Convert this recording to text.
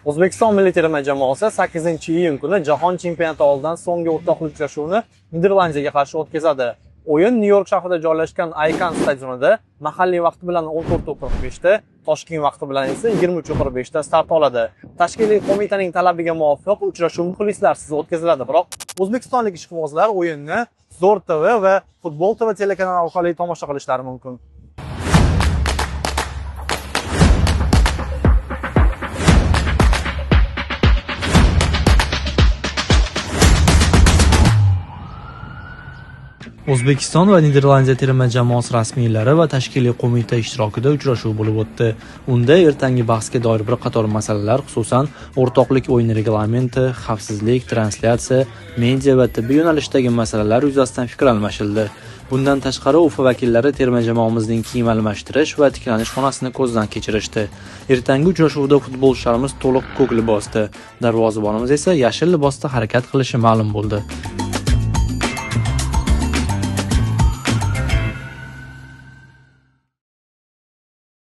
O'zbekiston milliy terma jamoasi 8-iyun kuni Jahon chempionati oldidan so'nggi o'rtoqlik uchrashuvini Niderlandiyaga qarshi o'tkazadi. O'yin Nyu-York shahrida joylashgan Icahn stadionida mahalliy vaqti bilan 14:45 da, Toshkent vaqti bilan esa 23:45 da start oladi. Tashkiliy qo'mitaning talabiga muvofiq uchrashuv muxlislarsiz o'tkaziladi, biroq o'zbekistonlik ishqibozlar o'yinni Zo'r TV va Futbol TV telekanali orqali tomosha qilishlari mumkin. O'zbekiston va Niderlandiya terma jamoasi rasmiylari va tashkiliy qo'mita ishtirokida uchrashuv bo'lib o'tdi. Unda ertangi bahsga doir bir qator masalalar, xususan, o'rtoqlik o'yini reglamenti, xavfsizlik, translyatsiya, media va tibbiy yo'nalishdagi masalalar yuzasidan fikr almashildi. Bundan tashqari, UFA vakillari terma jamoamizning kiyim almashtirish va tiklanish xonasini ko'zdan kechirishdi. Ertangi uchrashuvda futbolchilarimiz to'liq ko'k libosda, darvozabonimiz esa yashil libosda harakat qilishi ma'lum bo'ldi.